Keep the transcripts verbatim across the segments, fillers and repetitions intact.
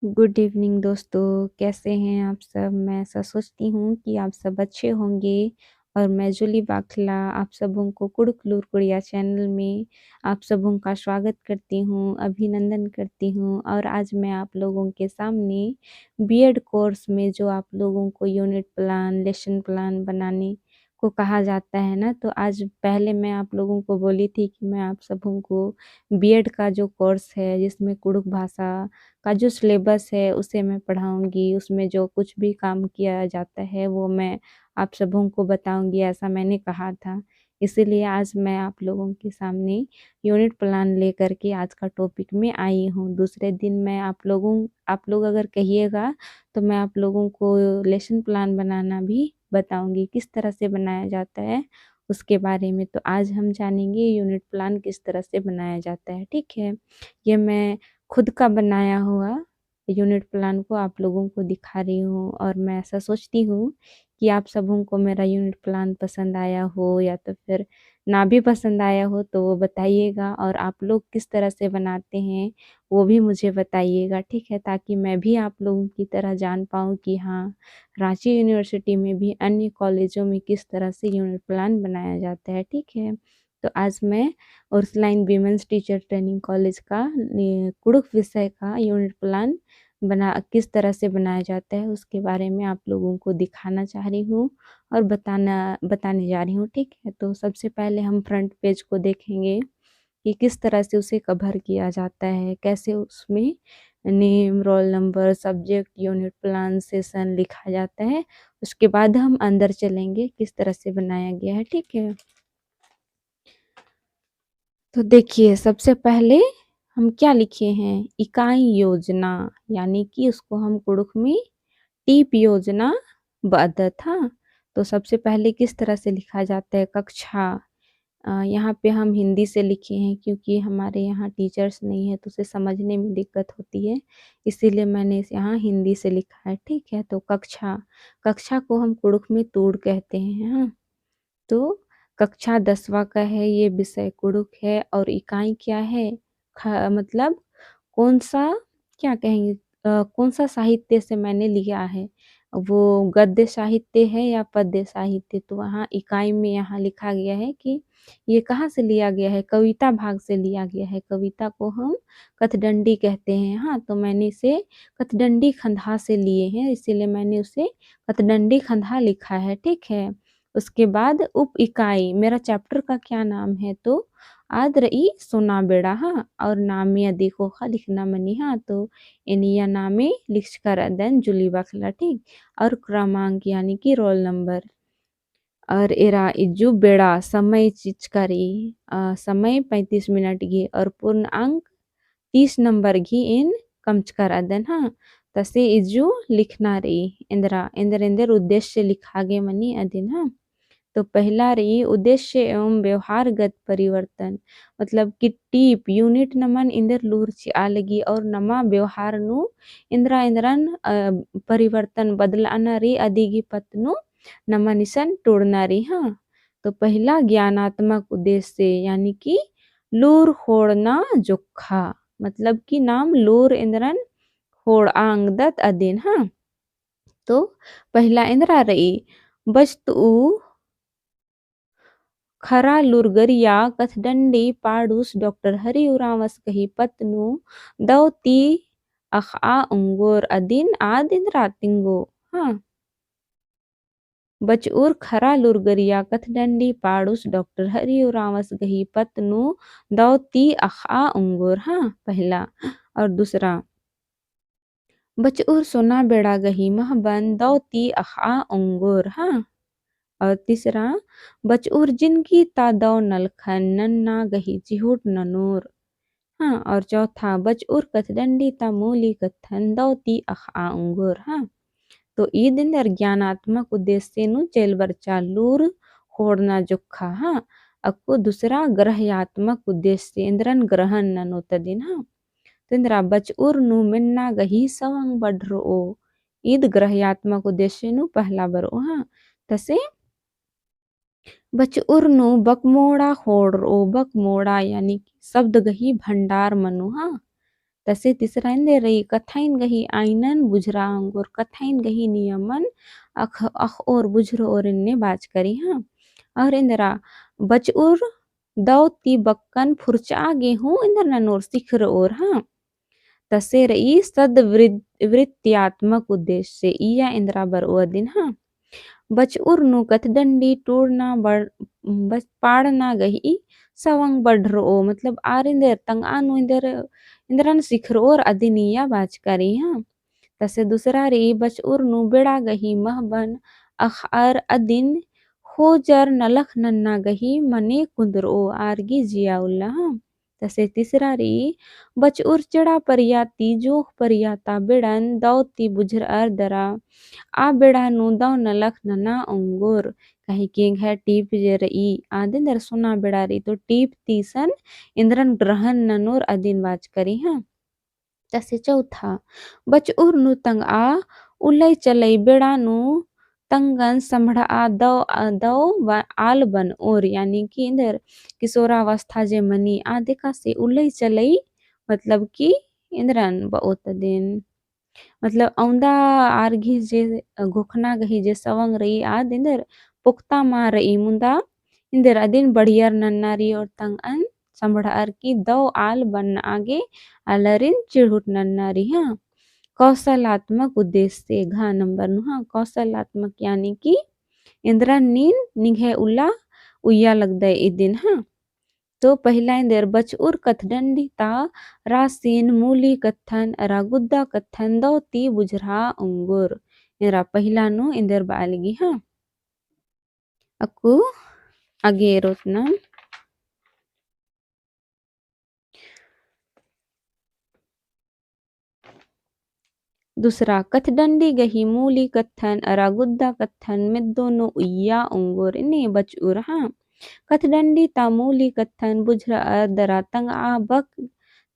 Good evening दोस्तों, कैसे हैं आप सब? मैं ऐसा सोचती हूँ कि आप सब अच्छे होंगे और मैं जूली बाखला आप सबों को कुँड़ुख़ लूर कुड़िया channel में आप सबों का स्वागत करती हूँ, अभिनंदन करती हूँ। और आज मैं आप लोगों के सामने B.Ed course में जो आप लोगों को unit plan, lesson plan बनाने को कहा जाता है ना, तो आज पहले मैं आप लोगों को बोली थी कि मैं आप सबों को B.Ed का जो course है, जिसमें कुँड़ुख़ भाषा का जो syllabus है, उसे मैं पढ़ाऊँगी, उसमें जो कुछ भी काम किया जाता है, वो मैं आप सबों को बताऊँगी, ऐसा मैंने कहा था। इसीलिए आज मैं आप लोगों के सामने unit plan लेकर के आज का topic में आई हूँ। दूसरे दिन मैं आप लोगों, आप लोग अगर कहिएगा, तो मैं आप लोगों को lesson plan बनाना भी बताऊँगी, किस तरह से बनाया जाता है, उसके बारे में। तो आज हम जानेंगे unit plan किस तरह से बनाया जाता है, ठीक है? ये मैं खुद का बनाया हुआ unit plan को आप लोगों को दिखा रही हूँ और मैं ऐसा सोचती हूँ कि आप सबों को मेरा unit plan पसंद आया हो या तो फिर ना भी पसंद आया हो तो वो बताइएगा और आप लोग किस तरह से बनाते हैं वो भी मुझे बताइएगा, ठीक है? ताकि मैं भी आप लोगों की तरह जान पाऊँ कि हाँ, राँची university में भी अन्य कॉलेजों में किस तरह से unit plan बनाया जाता है, ठीक है? तो आज मैं Ursuline Women's Teacher Training College का, ए, कुँड़ुख़ विषय का unit plan बना, किस तरह से बनाया जाता है, उसके बारे में आप लोगों को दिखाना चाह रही हूँ और बताना, बताने जा रही हूँ, ठीक है? तो सबसे पहले हम front page को देखेंगे कि किस तरह से उसे cover किया जाता है, कैसे उसमें name, roll number, subject, unit plan, session लिखा जाता है। उसके बाद हम अंदर चलेंगे, किस तरह से बनाया गया है, ठीक है? तो देखिए, सबसे पहले हम क्या लिखे हैं? इकाई योजना, यानी कि उसको हम कुँड़ुख़ में टीप योजना बअदत, हाँ। तो सबसे पहले किस तरह से लिखा जाता है? कक्षा, अ, यहाँ पे हम हिंदी से लिखे हैं क्योंकि हमारे यहाँ teachers नहीं है तो उसे समझने में दिक्कत होती है, इसीलिए मैंने इसे यहाँ हिंदी से लिखा है, ठीक है। तो कक्षा, कक्षा को हम कुँड़ुख़ में तूड़ कहते हैं, हाँ। तो कक्षा दसवाँ का है, ये विषय कुँड़ुख़ है और इकाई क्या है? ख-, मतलब कौन सा, क्या कहेंगे, अ, कौन सा साहित्य से मैंने लिया है, वो गद्य साहित्य है या पद्य साहित्य। तो वहाँ इकाई में यहाँ लिखा गया है कि ये कहाँ से लिया गया है, कविता भाग से लिया गया है। कविता को हम कथडंडी कहते हैं, हाँ, तो मैंने इसे कथडंडी खंधा से लिए हैं, इसीलिए मैंने उसे कथडंडी खंधा लिखा है, ठीक है। उसके बाद उप इकाई, मेरा chapter का क्या नाम है, तो आद रई सोना बेड़ा, हाँ, और नामे अदी ख़ोख़ा लिखना मनी, हाँ, तो एनिया नामे लिखचका रअदन जूली बाखला, ठीक, और क्रमांक यानी कि roll number। और एरा इज्जु बेड़ा समय चिचका रई, अ, समय पैंतीस मिनट गही और पूर्ण अंक तीस नंबर गही एन कमचका रअदन, हाँ। तसे इज्जु लिखना रई, एन्दरा, एन्देर एन्देर उद्देश्य लिखा गे मनी अदिन, हाँ। तो पहला रई उद्देश्य एवं व्यवहारगत परिवर्तन, मतलब कि टीप, unit नमन एन्देर लूर चिआ लगी और नमा व्यवहार नू एन्दरा एन्दरन, अ, परिवर्तन बदलाना रई अदी गही पत्त नू नमन इसन टोड़ना रई, हाँ। तो पहला ज्ञानात्मक उद्देश्य यानी कि लूर ख़ोंड़ना जोक्खा, मतलब कि नाम लूर एन्दरन ख़ोंड़आ ओंगदत अदिन, हाँ। तो पहला एन्दरा रई, बचतऊ खरा लूरगरिया कथडंडी पाड़ुस डॉक्टर हरि उराँवस गही पत्त नू दौ ती अख़आ ओंगोर अदिन आद एन्दरा तिंगो, हाँ। बचउर खरा लूरगरिया कथडंडी पाड़ुस डॉक्टर हरि उराँवस गही पत्त नू दौ ती अख़आ ओंगोर, हाँ, पहला। और दूसरा, बचउर सोना बेड़ा गही महबन दौ ती अख़आ ओंगोर, हाँ। और तीसरा, बचउर जिनगी ता दौ नलखन नन्ना गही चिहुट ननोर। हाँ, और चौथा, बचउर कथडंडी ता मूली कत्थन दौ ती अख़आ ओंगोर, हाँ। तो ईद एन्देर ज्ञानात्मक उद्देश्य नू चेल बरचा लूर ख़ोंड़ना जोक्खा, हाँ। अक्कु दूसरा ग्रह्यात्मक उद्देश्य एन्देरन ग्रहण ननोत अदिन, हाँ। तो एन्दरा बचउर नू मेन्ना गही सवंग बढ़रओ, ईद ग्रह्यात्मक उद्देश्य नू पहला बरओ, हाँ। तसे बचउर नू बकमोड़ा ख़ोंड़रओ, बकमोड़ा यानी कि शब्द गही भंडार मनो, हाँ। तसे तीसरा एन्देर रई, कत्थाइन गही आइनन बुझरा ओंगोर, कत्थाइन गही नियमन अख-, अख़ओर बुझरओर एन्ने बाचका रई, हाँ। और एन्देरा बचउर दौ ती बक्कन फुरचआ गे हूँ एन्देर ननोर सिखरओर, हाँ। तसे रई सद्वृत-, वृत्त्यात्मक उद्देश्य से इया एन्देरा बरओ अदिन, हाँ। बचउर नू कथडंडी टूड़ना बड़-, बच-, पाड़ना गही सवंग बढ़रओ, मतलब आर एन्देर तंगआ नू एन्देर, एन्देरन सिखरओर अदिन इया बाचका रई, हाँ। तसे दूसरा रई बचउर नू बेड़ा गही महबन अख़अर अदिन खोजर नलख नन्ना गही मने कुन्दरओ आर गी जिया उल्ला, हाँ। तसे तीसरा रई, बचउर चेड़ा परिया ती जोंख़ परिया ता बेड़न दौ ती बुझरअर दरा, आ बेड़ा नू दौ नलख नना ओंगोर, काहे कि एंग्है टीप जे रई, आद एन्देर सोना बेड़ा रई, तो टीप ती इसन एन्देरन ग्रहण ननोर अदिन बाचका रई, हाँ। तसे चौथा, बचउर नू तंगआ उलई चलई बेड़ा नू तंगन सम्भड़आ दौ, दौ ब-, आल बनओर, यानी कि एन्देर किशोरावस्था जे मनी आद एकासे उलई चलई, मतलब कि एन्देरन बओत अदिन। मतलब औंदा आर गही जे घोखना गही जे सवंग रई आद एन्देर पोक्ता मा रई मुन्दा एन्देर अदिन बढ़ियर नन्ना रई और तंगन सम्भड़अर की दौ आल बन्ना गे आलारिन चिढ़ुट नन्ना रई, हाँ। कौशलात्मक उद्देश्य से घ नंबर नू, हाँ, कौशलात्मक यानी कि एन्देरन नीन निंग्है उल्ला उइय्या लगदय इदिन, हाँ। तो पहिला एन्देर बचउर कथडंडी ता रासिन मूली कत्थन अरा गुद्दा कत्थन दौ ती बुझरआ ओंगोर। एरा पहिला नू एन्देर बआ लगी, हाँ। अक्कु आगे एरोत ना। दूसरा, कथडंडी गही मूली कत्थन अरा गुद्दा कत्थन मेद्दो नू उइय्या ओंगोर एन्ने बचउर, हाँ। कथडंडी ता मूली कत्थन बुझरअर दरा तंगआ बक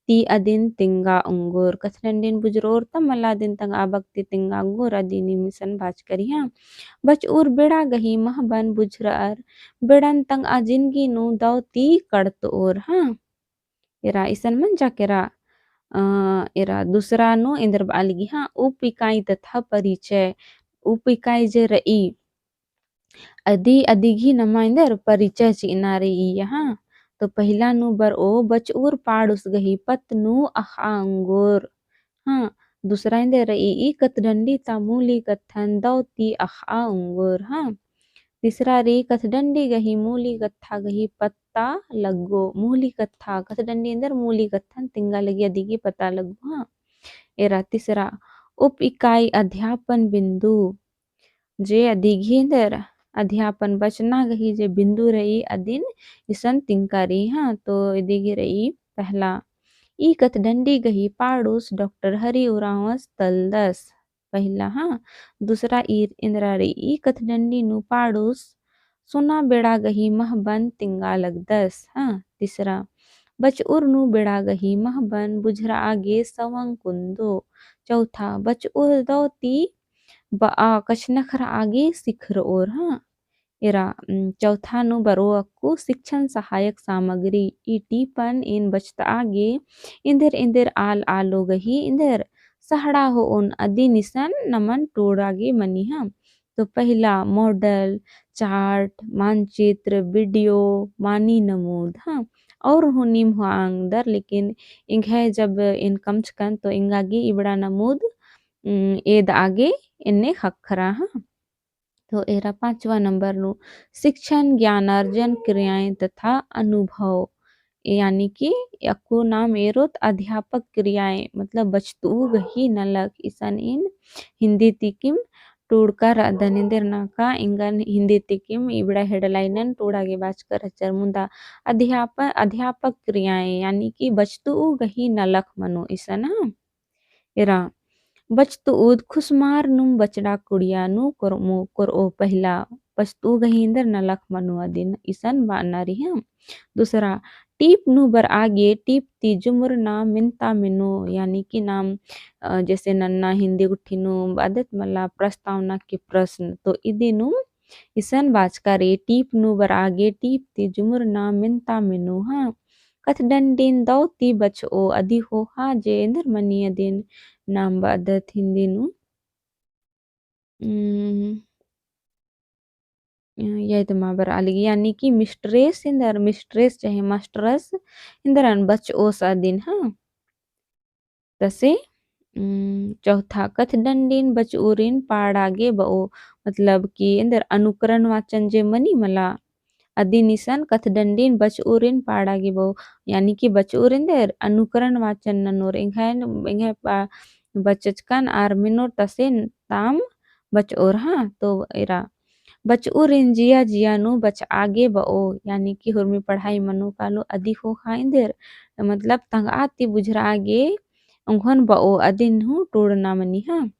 ती अदिन तिंगा ओंगोर। कथडंडीन बुझरओर ता मला अदिन तंगआ बक ती तिंगा ओंगोर अदिन नीम इसन बाचका रई, हाँ। बचउर बेड़ा गही महबन बुझरअर बेड़न तंगआ जिनगी नू दौ ती कड़तओर, हाँ। एरा इसन मंजा केरा, अ, एरा दूसरा नू एन्देर बआ लगी, हाँ, उप इकाई तथा परिचय। उप इकाई जे रई, अदी, अदी गही नमा एन्देर परिचय चिअना रई इया, हाँ। तो पहिला नू बरओ बचउर पाड़ुस गही पत्त नू अख़आ ओंगोर। हाँ, दूसरा एन्देर रई, ई कथडंडी ता मूली कत्थन दौ ती अख़आ ओंगोर, हाँ। तीसरा रई, कथडंडी गही मूली कत्था गही पत्ता लग्गो। मूली कत्था, कथडंडी एन्देर मूली कत्थन तिंगा लगी अदी गही पता लग्गो, हाँ। एरा तीसरा, उप इकाई अध्यापन बिंदु। जे अदी गही एन्देर अध्यापन बचना गही जे बिंदु रई अदिन इसन तिंका रई, हाँ। तो इदी गही रई पहला, ई कथडंडी गही पाड़ुस डॉक्टर हरि उराँवस तलदस। पहिला, हाँ। दूसरा ईर एन्देरा रई, ई कथडंडी नू पाड़ुस सोना बेड़ा गही महबन तिंगा लगदस, हाँ। तीसरा, बचउर नू बेड़ा गही महबन बुझरआ गे सवंग कुन्दो। चौथा, बचउर दौ ती बआ कछनखरआ गे सिखरओर, हाँ। एरा, उम, चौथा नू बरओ अक्कु शिक्षण सहायक सामग्री। ई टीपन एन बचतआ गे एन्देर एन्देर आल आलो गही एन्देर सहड़ा होओन अदिन इसन नमन टूड़ा गे मनी, हाँ। तो पहिला model, chart, मानचित्र, video, मानी नमूद, हाँ। और हूँ नीम होआ ओंगदर, लेकिन एंग्है जब एन कमचकन तो एंगा गे इबड़ा नमूद, उम, एदआ गे एन्ने ख़क्खरा, हाँ। तो एरा पाँचवा नंबर नू शिक्षण, ज्ञानार्जन, क्रियाएँ तथा अनुभव, यानी कि अक्कु नाम एरोत अध्यापक क्रियाएँ, मतलब बचतऊ गही नलख। इसन एन हिन्दी तिकिम टूड़का रअदन, एन्देर नाका एंगन हिन्दी तिकिम इबड़ा headline नन टूड़ा गे बाचका रहचर, मुन्दा अध्याप-, अध्यापक क्रियाएँ, यानी कि बचतऊ गही नलख मनो इसन, हाँ। एरा, बचतउद खुसमार नुम बचड़ा कुड़िया नू कोरमो, कोरओ पहिला, बचतउ गही एन्देर नलख मनो अदिन इसन बअना रई, हाँ। दूसरा, टीप नू बरआ गे, टीप ती जुमुर नाम मेन्ता मेनो, यानी कि नाम, अ, जैसे नन्ना हिन्दी गुट्ठी नू बअदत मला प्रस्तावना के प्रश्न, तो इदी नुम इसन बाचका रई, टीप नू बरआ गे, टीप ती जुमुर नाम मेन्ता मेनो, हाँ। कथडंडीन दौ ती बचओ, अदी ख़ोख़ा जे एन्देर मनी अदिन नाम बअदत हिन्दी नू। उम, यई तमा बरआ लगी, यानी कि mistress एन्देर, mistress चाहे मास्टरस एन्देरन बचओस अदिन, हाँ। तसे, उम, चौथा, कथडंडीन बचउरिन पाड़ा गे बओ, मतलब कि एन्देर अनुकरण वाचन जे मनी मला, अदिन इसन कथडंडीन बचउरिन पाड़ा गे बओ, यानी कि बचउर एन्देर अनुकरण वाचन ननोर, एंग्है, एंग्है पा-, बचचकन आर मेनोर तसे ताम बचओर, हाँ। तो एरा बचउरिन जिया जिया नू बचआ गे बओ, यानी कि हुरमी पढ़ाई मनो कालो अदी ख़ोख़ा एन्देर, मतलब तंगआ ती बुझरआ गे ओंघोन बओ, अदिन हूँ टूड़ना मनी, हाँ।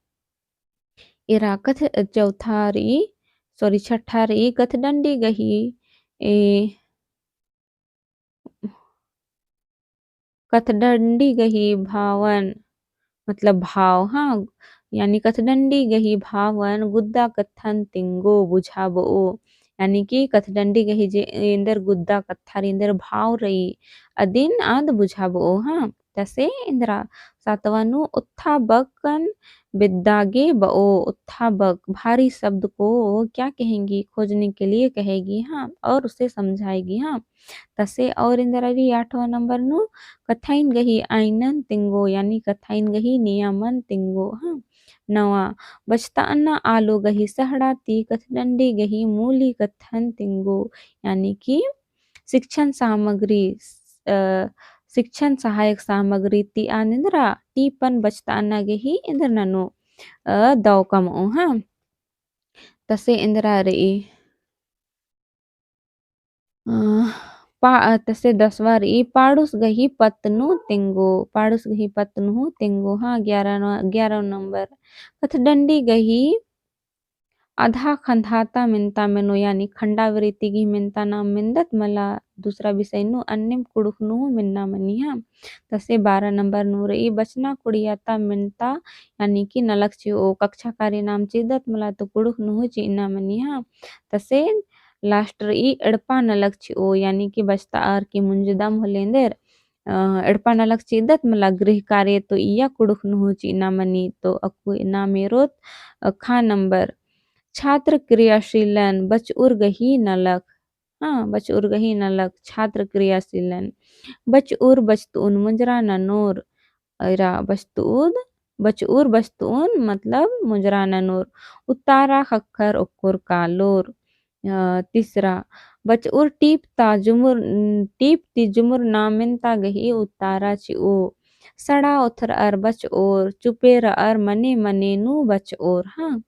एरा कथ-, चौथा रई, sorry, छठा रई, कथडंडी गही, ए, कथडंडी गही भावन, मतलब भाव, हाँ, यानी कथडंडी गही भावन गुद्दा कत्थन तिंगो बुझाबओ, यानी कि कथडंडी गही जे एन्देर गुद्दा कत्था रई, एन्देर भाव रई, अदिन आद बुझाबओ, हाँ। तसे एन्दरा सातवाँ नू ओत्था बकन बेद्दा गे बओ, ओत्था बक भारी शब्द को क्या कहेंगी, खोजने के लिए कहेगी, हाँ, और उसे समझाएगी, हाँ। तसे और एन्दरा रई आठवाँ नंबर नू कत्थाइन गही आइनन तिंगो, यानी कत्थाइन गही नियमन तिंगो, हाँ। नवा, बचतअना आलो गही सहड़ा ती कथडंडी गही मूली कत्थन तिंगो, यानी कि शिक्षण सामग्री, अ, शिक्षण सहायक सामग्री ती आद एन्दरा टीपन बचतअना गही एन्दर ननो, अ, दौ कमओ, हाँ। तसे एन्दरा रई, अ, पा-, अ, तसे दसवाँ रई, पाड़ुस गही पत्त नू तिंगो, पाड़ुस गही पत्त नू तिंगो, हाँ, ग्यारह न-, ग्यारह नंबर। कथडंडी गही अधा खंधाता मेन्ता मेनो, यानी खंडावृत्ति गही मेन्ता नाम मेन्दत मला, दूसरा विषय नू अन्नेम कुँड़ुख़ नू मेन्ना मनी, हाँ। तसे बारह नंबर नू रई, बचना कुड़ियाता मेन्ता, यानी कि नलख चिओ, कक्षा कार्य नाम चिदत मला तो कुँड़ुख़ नू चिअना मनी, हाँ। तसे last रई, एड़पा नलख चिओ, यानी कि बचतअर की मुंजदम होले एन्देर, अ, एड़पा नलख चिदत मला गृह कार्य तो इया कुँड़ुख़ नू चिअना मनी, तो अक्कु नाम एरोत, अ, खा नंबर। छात्र क्रियाशीलन, बचउर गही नलख, हाँ, बचउर गही नलख, छात्र क्रियाशीलन। बचउर बचतउन मुंजरा ननोर, एरा बचतउद, बचउर बचतउन मतलब मुंजरा ननोर। उतारा ख़क्खर ओक्कोर कालोर। अ, तीसरा, बचउर टीप ता जुमुर, टीप ती जुमुर ना मेन्ता गही उतारा चिओ। सड़ा ओथरअर बचओर, चुपे रअर मने मने नू बचओर, हाँ।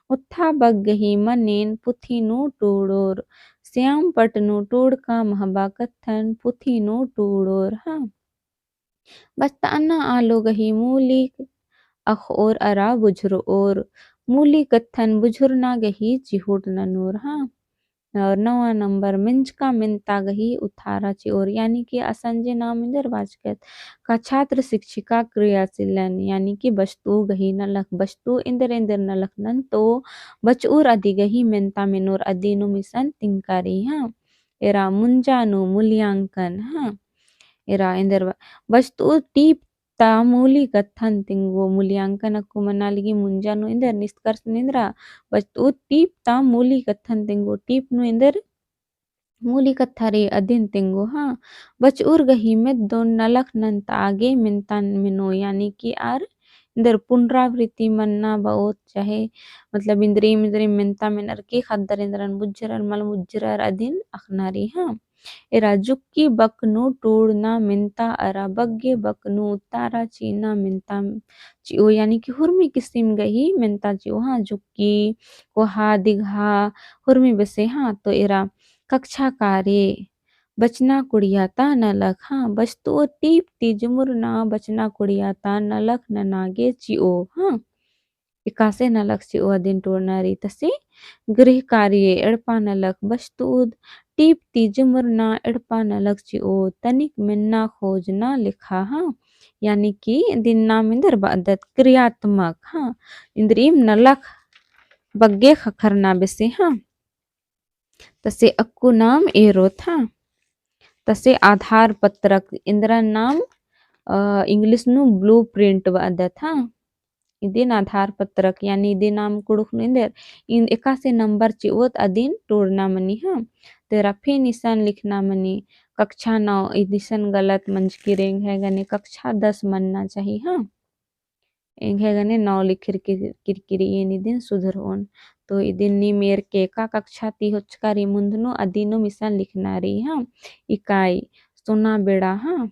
ओत्था बक गही मनेन पुथी नू टूड़ोर। स्याम पट नू टूड़का महबा कत्थन पुथी नू टूड़ोर, हाँ। बचतअना आलो गही मूली अख़ओर अरा बुझुरओर। मूली कत्थन बुझुरना गही चिहुट ननोर, हाँ। और नवा नंबर, मेंजका मेन्ता गही उतारा चिओर, यानी कि असन जे नाम एन्देर बाचकत का छात्र शिक्षिका क्रियाशीलन, यानी कि बचतउ गही नलख, बचतउ एन्देर एन्देर नलख नन्तो बचउर अदी गही मेन्ता मेनोर अदी नू मिसन तिंकारी, हाँ। एरा मुंजा नू मूल्यांकन, हाँ। एरा एन्देर बा-, बचतउ टीप ता मूली कत्थन तिंगो, मूल्यांकन अक्कु मना लगी मुंजा नू एन्देर निष्कर्ष नू एन्दरा, बचतउ टीप ता मूली कत्थन तिंगो, टीप नू एन्देर मूली कत्था रई अदिन तिंगो, हाँ। बचउर गही मेद्दोन नलख नन्ता गे मेन्ता मेनो, यानी कि आर एन्देर पुनरावृत्ति मन्ना बओत, चाहे मतलब इन्द्रिम इन्द्रिम मेन्ता मेनर की ख़द्दर एन्दरन बुझरर मल बुझरर अदिन अख़ना रई, हाँ। एरा जुक्की बक नू टूड़ना मेन्ता अरा बग्गे बक नू उतारा चिअना मेन्ता चिओ, यानी कि हुरमी किसिम गही मेन्ता चिओ, हाँ, जुक्की, कोहा, दिगहा, हुरमी बेसे, हाँ। तो एरा कक्षा कार्य, बचना कुड़िया ता नलख, हाँ, बचतउ टीप ती जुमुरना बचना कुड़िया ता नलख नना गे चिओ, हाँ। एकासे नलख चिओ अदिन टूड़ना रई। तसे गृह कार्य एड़पा नलख बचतउद, टीप ती जुमुरना एड़पा नलख चिओ, तनिक मेन्ना खोजना लेखा, हाँ। यानी कि दिन्ना मेन्दर बअदत क्रियात्मक, हाँ। इन्द्रिम नलख बग्गे ख़क्खरना बेसे, हाँ। तसे अक्कु नाम एरोत, हाँ। तसे आधार पत्रक एन्दरा नाम, अ, English नू blueprint बअदत, हाँ। इदिन आधार पत्रक, यानी इदिन नाम कुँड़ुख़ नू एन्देर, इन एकासे number चिओत अदिन टूड़ना मनी, हाँ। तेरा फिन इसन लिखना मनी, कक्षा नौ, इदिसन गलत मंजकी रई, एंग्है गने कक्षा दस मनना चाही, हाँ। एंग्है गने नौ लिखिर किर-, किरकिरी एन इदिन सुधरओन। तो इदिन नीम एरके एका कक्षा ती होचका रई मुन्ध नू अदिनुम इसन लिखना रई, हाँ। इकाई, सोना बेड़ा, हाँ।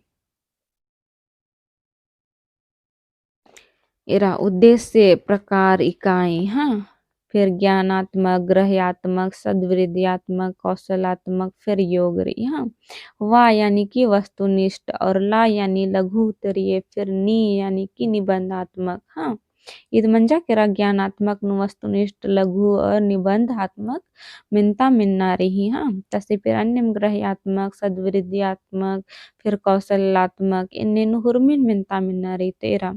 एरा उद्देश्य, प्रकार, इकाई, हाँ। फिर ज्ञानात्मक, ग्रह्यात्मक, सद्वृत्तियात्मक, कौशलात्मक, फिर योग रई, हाँ। वा यानी कि वस्तुनिष्ठ और ला यानी लघु उत्तरीय, फिर नी यानी कि निबंधात्मक, हाँ। ईद मंजा केरा ज्ञानात्मक नू वस्तुनिष्ठ, लघु और निबंधात्मक मेन्ता मेन्ना रई, हाँ। तसे फिर अन्नेम ग्रह्यात्मक, सद्वृत्तियात्मक, फिर कौशलात्मक, एन्ने नू हुरमिन मेन्ता मेन्ना रई। तो एरा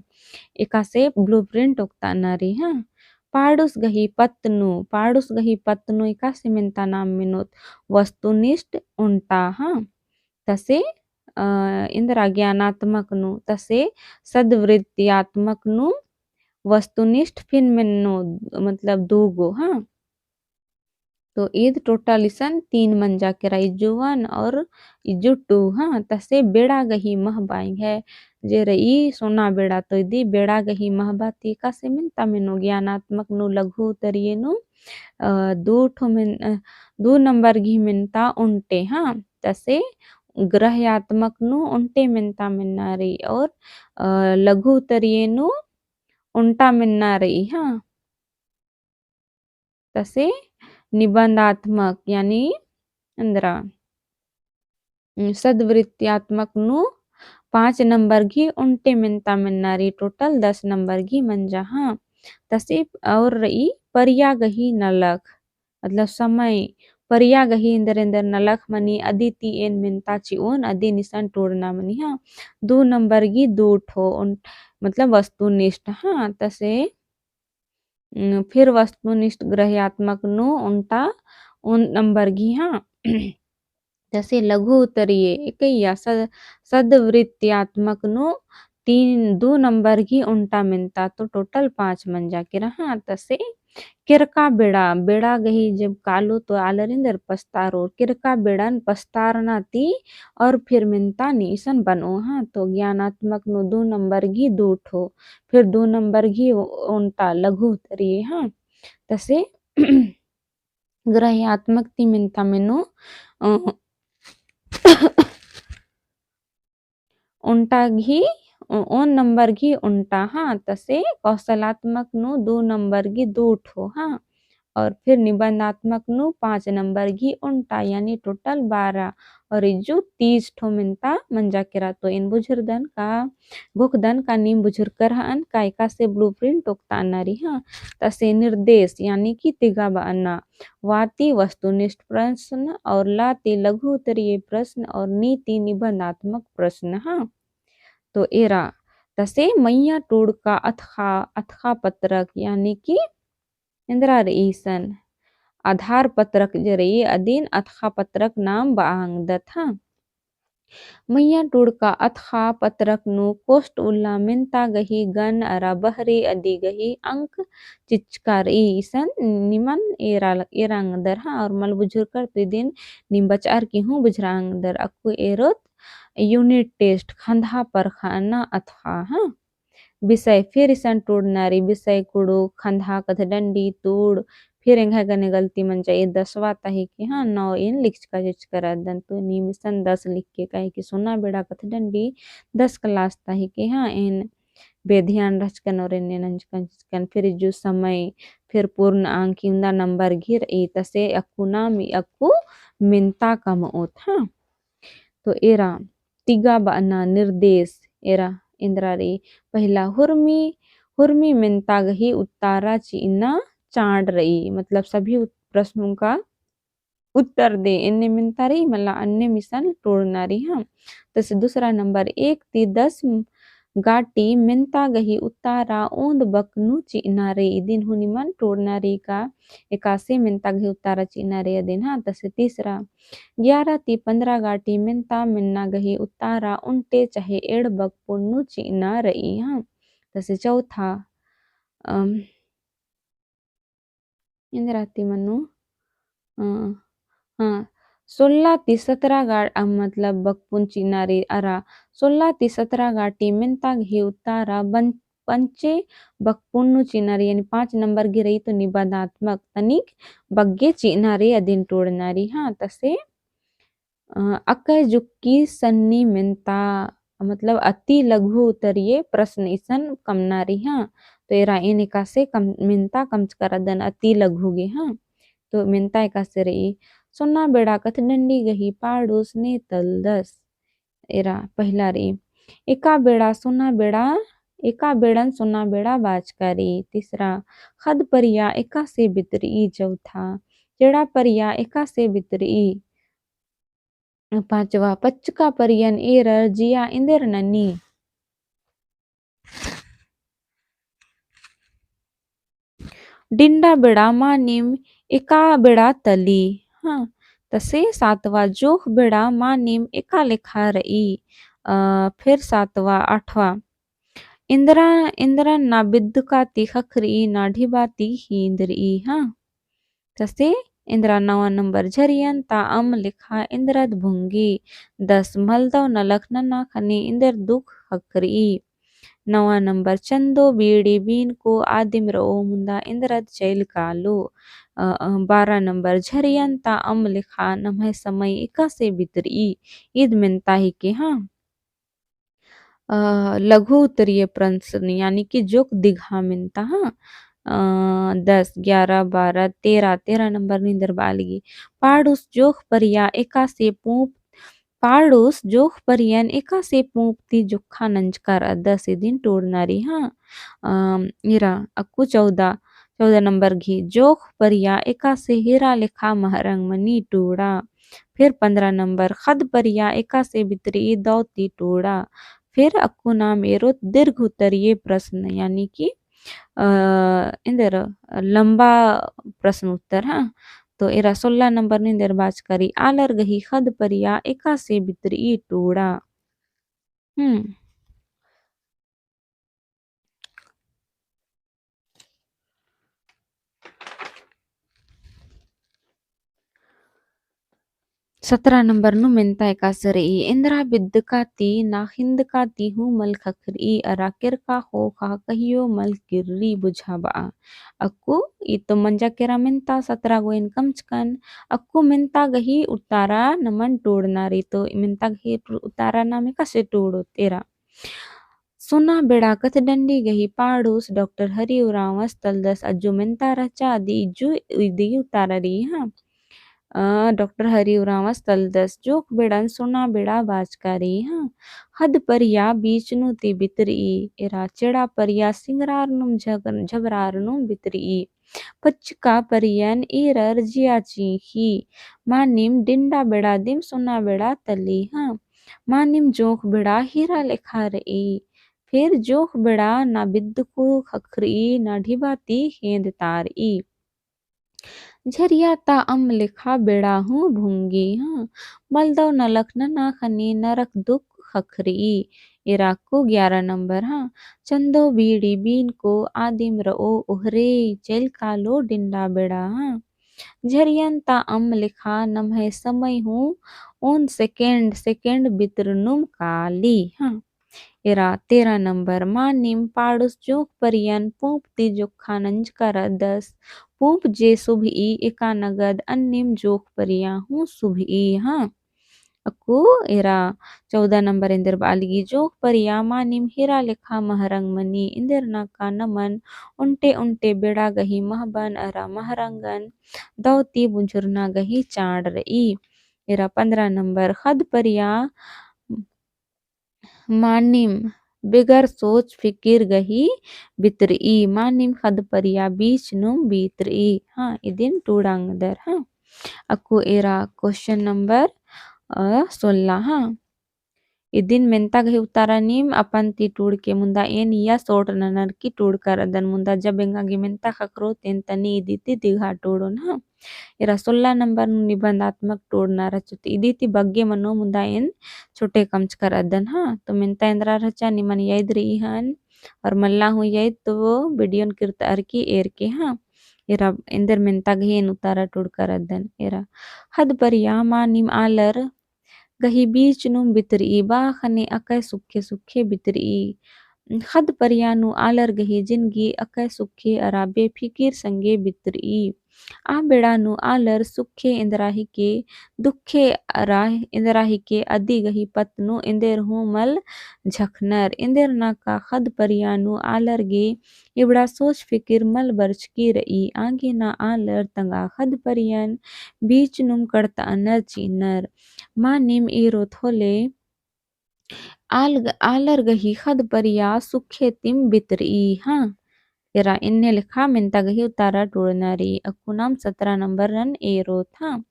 एकासे blueprint ओक्ताना रई, हाँ। पाड़ुस गही पत्त नू, पाड़ुस गही पत्त नू एकासे मेन्ता नाम मेनोत, वस्तुनिष्ठ ओन्टा, हाँ। तसे, अ, एन्दरा ज्ञानात्मक नू, तसे सद्वृत्तियात्मक नू वस्तुनिष्ठ फिन मेन्नो, मतलब दू गो, हाँ। तो ईद total इसन तीन मंजा केरा, इज्जु one और इज्जु two, हाँ। तसे बेड़ा गही महबा, एंग्है जे रई सोना बेड़ा, तो इदी बेड़ा गही महबा ती एकासे मेन्ता मेनो, ज्ञानात्मक नू लघु उत्तरीय नू, अ, दू ठो मेन-, अ, दू number गही मेन्ता ओन्टे, हाँ। तसे ग्रह्यात्मक नू ओन्टे मेन्ता मेन्ना रई और, अ, लघु उत्तरीय नू ओन्टा मेन्ना रई, हाँ। तसे निबंधात्मक यानी एन्दरा, उम, सद्वृत्तियात्मक नू पाँच number गही ओन्टे मेन्ता मेन्ना रई, total दस number गही मंजा, हाँ। तसे और रई परिया गही नलख, मतलब समय, परिया गही एन्देर एन्देर नलख मनी, अदी ती एन मेन्ता चिओन, अदिन इसन टूड़ना मनी, हाँ। दू number गही दू ठो ओन-, मतलब वस्तुनिष्ठ, हाँ। तसे उम, फिर वस्तुनिष्ठ ग्रह्यात्मक नू ओन्टा ओन number गही, हाँ। तसे लघु उत्तरीय एकैया सद-, सद्वृत्तियात्मक नू तीन, दू number गही ओन्टा मेन्ता, तो total पाँच मंजा केरा, हाँ। तसे केरका बेड़ा, बेड़ा गही जब कालो तो आलर एन्देर पस्तारोर, केरका बेड़न पस्तारना ती और फिर मेन्ता नी इसन बनो, हाँ। तो ज्ञानात्मक नू दू number गही दू ठो, फिर दू number गही ओ-, ओन्टा लघु उत्तरीय, हाँ। तसे ग्रह्यात्मक ती मेन्ता मेनो, अ, ओन्टा गही, ओ-, ओन number गही ओन्टा, हाँ। तसे कौशलात्मक नू दू number गही दू ठो, हाँ। और फिर निबंधात्मक नू पाँच number गही ओन्टा, यानी total बारह, और इज्जु तीस ठो मेन्ता मंजा केरा। तो एन बुझुरदन का, घोखदन का नीम बुझुरकर हअन का एकासे blueprint ओक्ताना रई, हाँ। तसे निर्देश, यानी कि तिगा बअना, वा ती वस्तुनिष्ठ प्रश्न और ला ती लघु उत्तरीय प्रश्न और नी ती निबंधात्मक प्रश्न, हाँ। तो एरा, तसे मइय्याँ टूड़का अतख़ा, अतख़ा पत्रक, यानी कि एन्दरा रई इसन आधार पत्रक जे रई, अदिन अतख़ा पत्रक नाम बआ ओंगदत, हाँ। मइय्याँ टूड़का अतख़ा पत्रक नू कोष्ठ उल्ला मेन्ता गही गन अरा बहरी अदी गही अंक चिच्चका रई। इसन निमन एरा, एरा ओंगदर, हाँ, और मल बुझुरकर तो इदिन नीम बचअर की हूँ बुझुरा ओंगदर। अक्कु एरोत unit test, खंधा परखअना अतख़ा, हाँ। विषय फिर इसन टूड़ना रई, विषय कुँड़ुख़, खंधा, कथडंडी, तूड़, फिर एंग्है गने गलती मंजा, ए दसवा ता हिके, हाँ, नौ एन लिखचका चिच्चका रअदन, तो नीम इसन दस लिखके, काहे कि सोना बेड़ा कथडंडी दस class ता हिके, हाँ, एन बेध्यान रहचकन और एन्ने नंजकन चिच्चकन, फिर इज्जु समय, फिर पूर्ण अंक, इवंदा number गही रई, तसे अक्कु नाम, अक्कु मेन्ता कमओत, हाँ। तो एरा तिगा बअना निर्देश एरा एन्दरा रई। पहिला हुरमी, हुरमी मेन्ता गही उत्तारा चिअना चाड़ रई, मतलब सभी उत-, प्रश्नों का उत्तर दे, एन्ने मेन्ता रई, मला अन्नेम इसन टूड़ना रई, हाँ। तसे दूसरा number एक ती दस म-, गाटी मेन्ता गही उत्तारा ओन्द बक नू चिअना रई। इदिन हूँ निमन टूड़ना रई का एकासे मेन्ता गही उत्तारा चिअना रई अदिन, हाँ। तसे तीसरा, ग्यारह ती पन्द्रह गाटी मेन्ता मेन्ना गही उत्तारा ओन्टे चहे एंड़ बक पुन नू चिअना रई, हाँ। तसे चौथा, अम, एन्दरा ती मनो, अ, हाँ, सोलह ती सतरा गा-, अ, मतलब बक पुन चिअना रई अरा, सोलह ती सतरा गाटी मेन्ता गही उत्तारा बन-, पंचे बक पुन नू चिअना रई, यानी पाँच नंबर गही रई तो निबंधात्मक तनिक बग्गे चिअना रई अदिन टूड़ना रई, हाँ। तसे अ, अकय जुक्की सन्नी मेन्ता, मतलब अति लघु उत्तरीय प्रश्न इसन कमना रई, हाँ। तो एरा एन एकासे कम, मेन्ता कमचका रअदन अति लघु गे, हाँ। तो मेन्ता एकासे रई, सोना बेड़ा कथडंडी गही पाड़ुस ने तलदस। एरा पहिला रई, एका बेड़ा सोना बेड़ा, एका बेड़न सोना बेड़ा बाचका रई। तीसरा, ख़द्द परिया एकासे बितरई। चौथा, चेड़ा परिया एकासे बितरई। पाँचवा, पच्चका परियन एरर जिया एन्देर ननी। डिंडा बेड़ा मानिम एका बेड़ा तली। हाँ, तसे सातवा, जोख बेड़ा मानिम एका लेखा रई। अ, फिर सातवा, आठवा, एन्दरा, एन्दरा ना बिद्दका ती ख़क्खरई, ना ढिबा ती हीन्दरई। हाँ। तसे एन्दरा नवा नंबर, झरियन ता अम्म लेखा एन्दरद भुंगी। दस, मलदव नलख नना ख़ने एन्देर दुख ख़क्खरई। नवा नंबर, चन्दो बीड़ी बीनको आदिम रओ मुन्दा एन्दरद चइल कालो। अ, अ, बारह नंबर, झरियन ता अम्म लेखा नम्है समय एकासे बितरई। ईद मेन्ता हिके, हाँ। अ, लघु उत्तरीय प्रश्न, यानी कि जोक दिघा मेन्ता, हाँ। अ, दस, ग्यारह, बारह, तेरह, तेरह नंबर नू एन्देर बआ लगी। पाड़ुस जोख परिया एकासे पूंप, पाड़ुस जोख परियन एकासे पूंप ती जोक्खा नंजका रअदस, इदिन टूड़ना रई, हाँ। अ, एरा अक्कु चौदह, चौदह नंबर गही, जोख परिया एकासे हीरा लेखा महरंग मनी टूड़ा। फिर पन्द्रह नंबर, ख़द्द परिया एकासे बितरई दौ ती टूड़ा। फिर अक्कु नाम एरोत दीर्घ उत्तरीय प्रश्न, यानी कि, अ, एन्देर लंबा प्रश्न उत्तर, हाँ। तो एरा सोलह नंबर नू एन्देर बाचका रई, आलर गही ख़द्द परिया एकासे बितरई टूड़ा। हम्म। सतरा नंबर नू मेन्ता एकासे रई, एन्दरा बिद्दका ती ना हिन्दका ती हूँ मल ख़क्खरई, अरा केरका ख़ोख़ा कहियो मल किर्रई बुझाबआ। अक्कु ई तो मंजा केरा मेन्ता सतरा गो एन कमचकन, अक्कु मेन्ता गही उत्तारा नमन टूड़ना रई, तो मेन्ता गही उत्तारा नाम एकासे टूड़ोत एरा। सोना बेड़ा कथडंडी गही पाड़ुस डॉक्टर हरि उराँवस तलदस। अज्जु मेन्ता रहचा अदी इज्जु इदी उत्तारा रई, हाँ। अ, डॉक्टर हरि उराँवस तलदस। जोख बेड़न सोना बेड़ा बाचका रई, हाँ। ख़द्द परिया बीच नू ती बितरई, एरा चेड़ा परिया सिंगरार नुम झग-, झबरार नुम बितरई। पच्चका परियन एरर जिया चींख़ी। मानिम डिंडा बेड़ा दिम सोना बेड़ा तली, हाँ। मानिम जोंख बेड़ा हीरा लेखा रई। फिर जोंख बेड़ा ना बिद्दकु ख़क्खरई, ना ढिबा ती हेंद तारई। झरिया ता अम्म लेखा बेड़ा हूँ भुंगी, हाँ। मलदव नलख नना ख़ने नरक दुख ख़क्खरई। एरा अक्कु ग्यारह नंबर, हाँ। चंदो बीड़ी बीनको आदिम रओ ओहरे, चइल कालो डिंडा बेड़ा, हाँ। झरियन ता अम्म लेखा नम्है समय हूँ ओन second, second बितरनुम काली, हाँ। एरा तेरह नंबर, मानिम पाड़ुस जोंख परियन पूंप ती जोक्खा नंजका रअदस। पूंप जे सुभई एका नगद अन्निम जोंख परिया हूँ सुभई, हाँ। अक्कु एरा चौदह नंबर एन्देर बआ लगी, जोंख परिया मानिम हीरा लेखा महरंग मनी, एन्देर नाका नमन ओन्टे ओन्टे बेड़ा गही महबन अरा महरंगन दौ ती बुझुरना गही चाड़ रई। एरा पन्द्रह नंबर, ख़द्द परिया मानिम बेगर सोच फिकिर गही बितरई, मानिम ख़द्द परिया बीच नुम बितरई। हाँ, इदिन टूड़ांगदर, हाँ। अक्कु एरा question number, अ, सोलह, हाँ। इदिन मेन्ता गही उतारा नीम अपन ती टूड़के मुन्दा एन इया सोट ननर की टूड़कर अदन मुन्दा जब एंगा गे मेन्ता ख़क्खरो तेन तनी इदी ती दिघा टूड़ोन हाँ। एरा सोलह नंबर नू निबंधात्मक टूड़ना रहचो तो इदी ती बग्गे मनो मुन्दा एन छोटे कमचकर अदन हाँ। तो मेन्ता एन्दरा रहचा निमन याद रई हन और मल्ला हूँ याद तो वो video न किर्तअर की एरके हाँ। एरा एन्देर मेन्ता गही एन उतारा टूड़कर अदन। एरा ख़द्द परिया मा नीम आलर गही बीच नुम बितरई, बआ ख़ने अकय सुखे सुखे बितरई। ख़द्द परिया नू आलर गही जिनगी अकय सुखे अरा बेफिकिर संगे बितरई। आ बेड़ा नू आलर सुखे एन्दरा हिके, दुखे अरा एन्दरा हिके अदी गही पत्त नू एन्देर हूँ मल झखनर। एन्देर नाका ख़द्द परिया नू आलर गे इबड़ा सोच फिकिर मल बरचकी रई। आगे ना आलर तंगआ ख़द्द परियन बीच नुम कड़तअनर चिअनर। मा नीम एरोत होले आल-, आलर गही ख़द्द परिया सुखे तिम बितरई हाँ। एरा एन्ने लेखा मेन्ता गही उतारा टूड़ना रई। अक्कु नाम सतरा नंबर नन एरोत हाँ।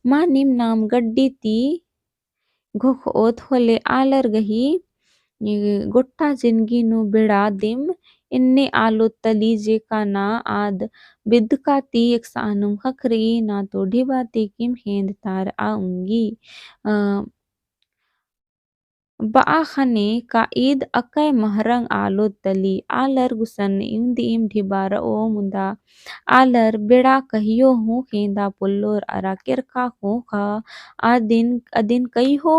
मा नीम नाम गड्डी ती घोखओत होले आलर गही, ए, गोट्टा जिनगी नू बेड़ा दिम एन्ने आलोत तली जेका ना आद बिद्दका ती एकसानुम ख़क्खरई ना तो ढिबा ती किम हेंदतारआ उंगी। अ, बआ ख़ने का ईद अकय महरंग आलोत तली। आलर गुसन इवंदिम ढिबा रओ मुन्दा आलर बेड़ा कहियो हूँ हेंदा पोल्लोर अरा केरखा ख़ोख़ा अदिन, अदिन कइहो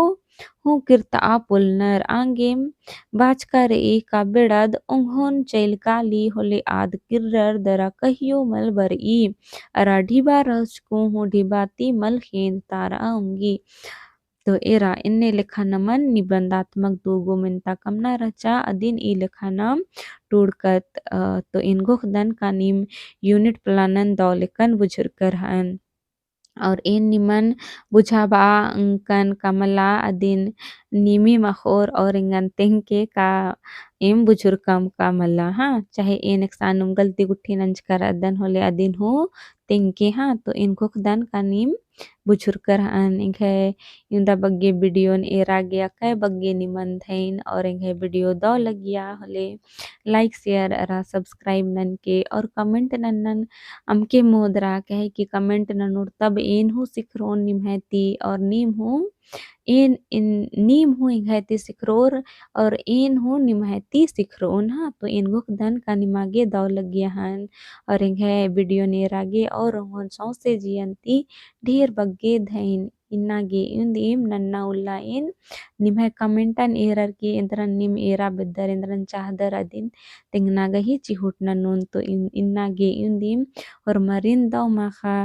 हूँ किर्तआ पोल्लनर। आंगेम बाचका रई का बेड़द ओंघोन चइल काली होले आद किर्रर दरा कहियो मल बरई। अरा ढिबा रहचकु हूँ ढिबा ती मल हेंदतारआ उंगी। तो एरा एन्ने लेखा नमन निबंधात्मक दू गो मेन्ता कमना रहचा, अदिन ई लेखा नाम टूड़कत, अ, तो एन घोखदन का नीम unit plan नन दौ लेकन बुझुरकर हन। और एन निमन बुझाबआ एंगन का मला अदिन नीमिम अख़ोर और एंगन तेंगके का एम बुझुरकम का मला, हाँ, चाहे एन एकसानुम गलती गुट्ठी नंजकर अदन होले अदिन हूँ तेंगके, हाँ, तो एन घोखदन का नीम बुझुरकर हन। एंग्है इवंदा बग्गे video न एरा गे अकय बग्गे निमन धइन और एंग्है video दौ लगिया होले like, share अरा subscribe ननके और comment नन्नन अमके मोदरा, कहे कि comment ननोर तब एन हूँ सिखरोन निम्है ती और नीम हूँ एन, एन, नीम हूँ एंग्है ती सिखरोर और एन हूँ निम्है ती सिखरोन, हाँ। तो एन घोखदन का निमा गे दौ लगिया हन और एंग्है video न एरा गे और ओंघोन सौंसे जियन ती ढेर बग्गे धइन। इन्ना गे इवंदिम नन्ना उल्ला एन निम्है comment न एरर की एन्दरन नीम एरा बेद्दर एन्दरन चाहदर अदिन तेंगना गही चिहुट ननोन। तो इन-, इन्ना गे इवंदिम होरमारिन दौ माख़ा।